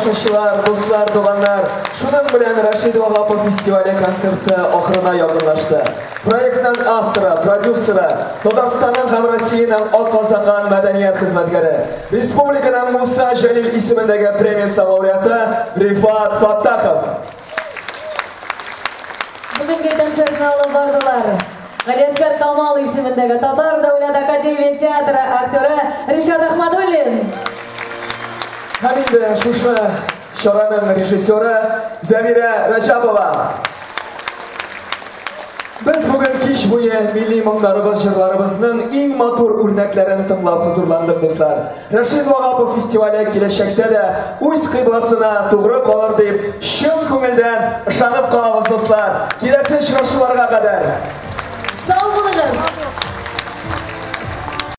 тамашачылар, дуслар, туганнар, шуның белән Рәшит Ваһапов фестивале концерты ахырына якынлашты. Проектның авторы, продюсеры, Татарстанның һәм Россиянең атказанган мәдәният хезмәткәре, республиканың Муса Җәлил исемендәге премиясе лауреаты Рифат Фаттахов. Бүгенге концертны алып бардылар. Галиәсгар Камал исемендәге Татар дәүләт академия театры актеры Ришат Ахмадуллин. Һәм инде шушы чараның режиссеры Зәмирә Рәҗәпова. Без бүген кич буе милли моңнарыбыз, җырларыбызның иң матур үрнәкләрен тыңлап хозурландык, дуслар. Рәшит Вагапов фестивале киләчәктә дә үз кыйбласына тугры калыр дип чын күңелдән ышанып калабыз, дуслар. Киләсе очрашуларга кадәр.